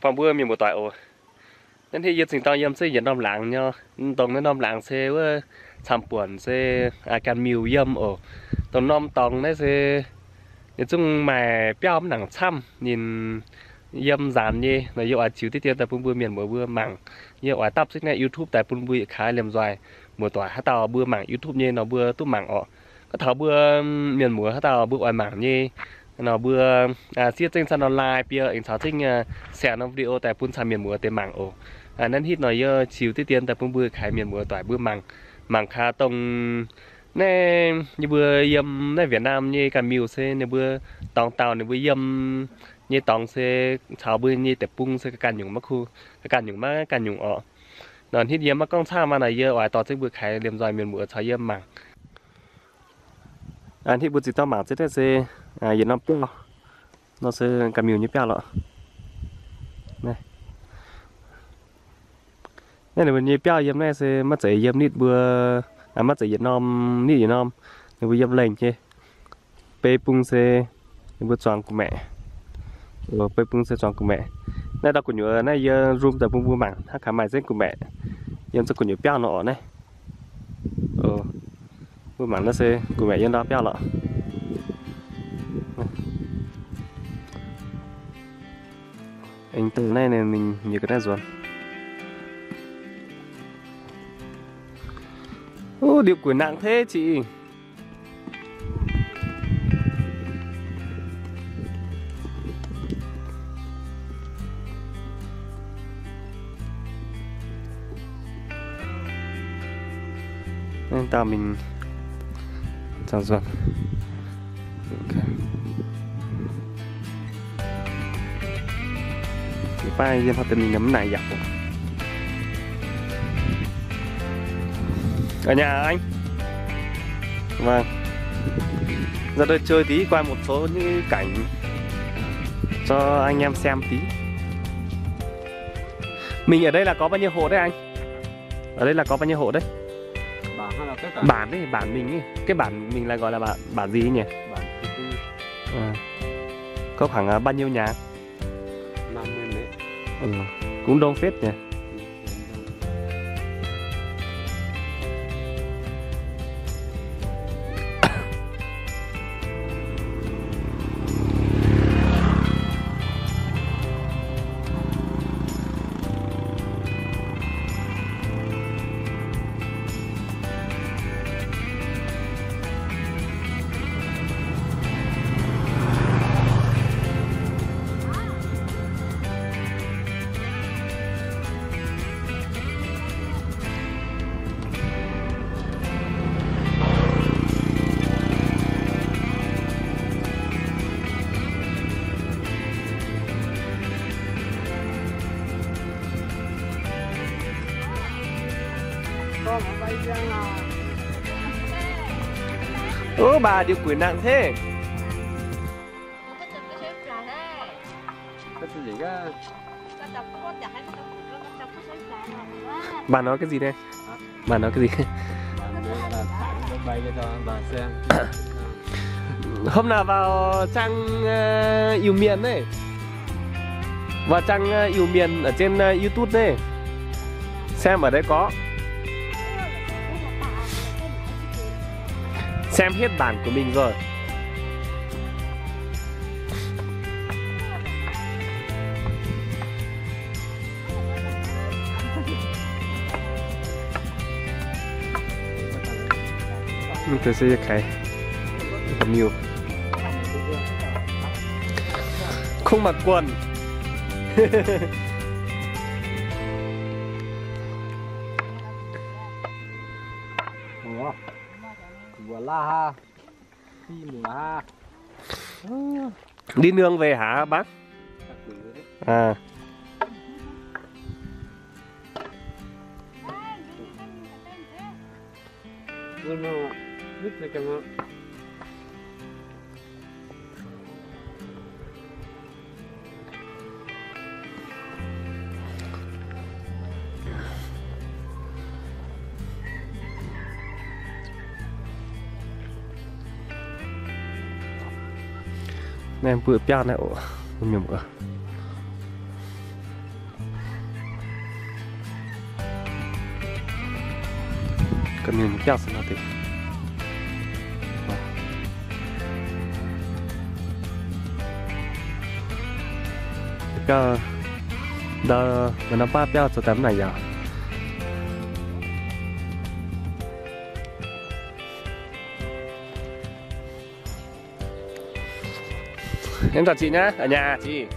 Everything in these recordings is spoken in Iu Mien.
Buangh mbuo mienh muoz-doic oc. Naaiv hnoi yie zingh dorng yiem se yietc norm laangz nyei. Dongh naaiv norm laangz se wuov camv-buonc se ganh miuc yiem oc. Dongh norm dorngx naaiv se ninh zungv maaih biauv mv nangc camv, ninh yiem nzaanx nyei nor. Yie oix ziux diqv dien daaih bun mbuo mienh muoz mbuo mangc. Yie oix dapv zipv naaiv YouTube daaih bun mbuo yietc kaaix liemh nzoih muoz-doic haaix dauh mbuo mangc YouTube nyei nor mbuo duqv mangc oc. Gorngv taux mbuo mienh muoz haaix dauh mbuo oix mangc nyei nor mbuo siev zengv caux nor like bie aengx caux zengv share norm video daaih bun caux mienh muoz deix mangc oc. Naaiv hitv nor yie ziux diqv dien daaih bun mbuo kaaix mienh muoz-doic mbuo mangc, mangc kaaix dongh naaiv yie mbuo yiem naaiv Việt Nam nyei ganh miuc se ninh mbuo dorngx dauh ninh mbuo yiem nyei dorngx se caux mbuo nyei deic-bung se ganh nyungc maiv kuh, ganh nyungc maiv ganh nyungc oc. Nor hitv yie maiv gorngv camv maah, naaiv yie oix dorh zengv mbuo kaaix liemh nzoih mienh muoz caux yie mangc. Hitv mbuo zingh dorng mangc zengv naaiv se yietc norm biauv nor se ganh miuc nyei biauv lorqc. Naaiv ninh mbuo nyei biauv yiem naaiv se maiv zeiz yiem nitv mbuo, maiv zeiz yietc norm nitv yietc norm, ninh mbuo yiem lengh nyei. Beiv bung se ninh mbuo zuangx gu'maeqc. Beiv bung se zuangx gu'maeqc. Naaiv ndau gu'nyuoz naaiv yie zoom daaih bun mbuo mangc hnangv haaix maaih zengv gu'maeqc yiem zengv gu'nyuoz biauv nor oc naaiv. Mbuo mangc naaiv se gu'maeqc yiem ndau biauv lorqc. Aengx dongh naaiv ninh nyei ga'naaiv nzuonx. Liuz gueic nangc tov ziqc. Dauh mingh. Baac yie mv naaic yaac. Ở nhà anh. Vâng. Ra đây chơi tí, quay một số những cảnh cho anh em xem tí. Mình ở đây là có bao nhiêu hộ đấy anh? Ở đây là có bao nhiêu hộ đấy? Bản hay là tất cả? Bản ấy, bản mình ấy. Cái bản mình là gọi là bản, bản gì ấy nhỉ? Bản thứ tư. Ờ. Có khoảng, à, bao nhiêu nhà? Năm mươi đấy. Ừ, cũng đông phết nhỉ? Ơ, bà điều quỷ nặng thế. Bạn nói cái gì đây? Bạn nói cái gì? Bạn nói là tải cho bay cho bà xem. Hôm nào vào trang, ờ, Iu Mien đấy. Vào trang, ờ, Iu Mien ở trên, ờ, YouTube đấy. Xem ở đấy có. Xem hết bản của mình rồi. Mv deix se yie kaaix. Ga'miuh. Không mặc quần. Ủa? Ủa la ha. Đi nương về hả bác? À. Naaiv mbuo biauv naaiv oc, mienh muoz. Mingh biauv se nor deix. Gauh ndau, mv norm baav biauv zoux daaih mv naaic yaac. Em, daaih ziqc nyei, a'nyaah ziqc.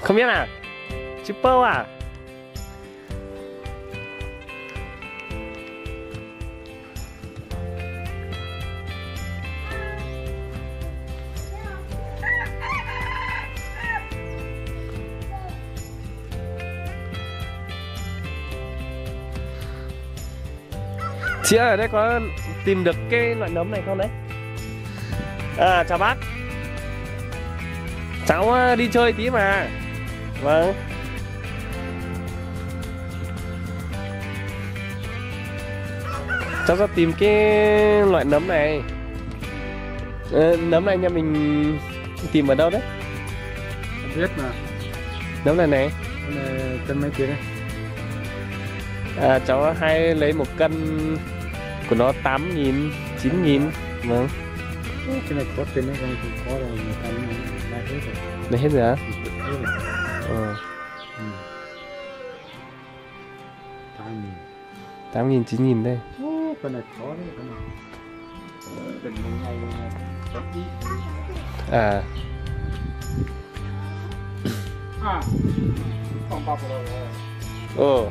Kom mienh aac, ziex bouh aac. Thiev, naaiv có tìm được cái loại nấm này không đấy? À, chào bác. Cháu, ờ, đi chơi tí mà. Vâng. Cháu có tìm cái loại nấm này. Ờ, nấm này nhà mình tìm ở đâu đấy? Không biết mà. Nấm này này. Cái này cân mấy tiền đấy? À, cháu hay lấy một cân của nó tám nghìn, chín nghìn. Vâng. Cái này có tiền đấy, không có là người ta cũng lai hết rồi. Lai hết rồi hả? Hết rồi. Ờ. Ừ. Tám nghìn. Tám nghìn, chín nghìn đây. Ô, con này khó đấy, con này. Con này. À. À. Ồ.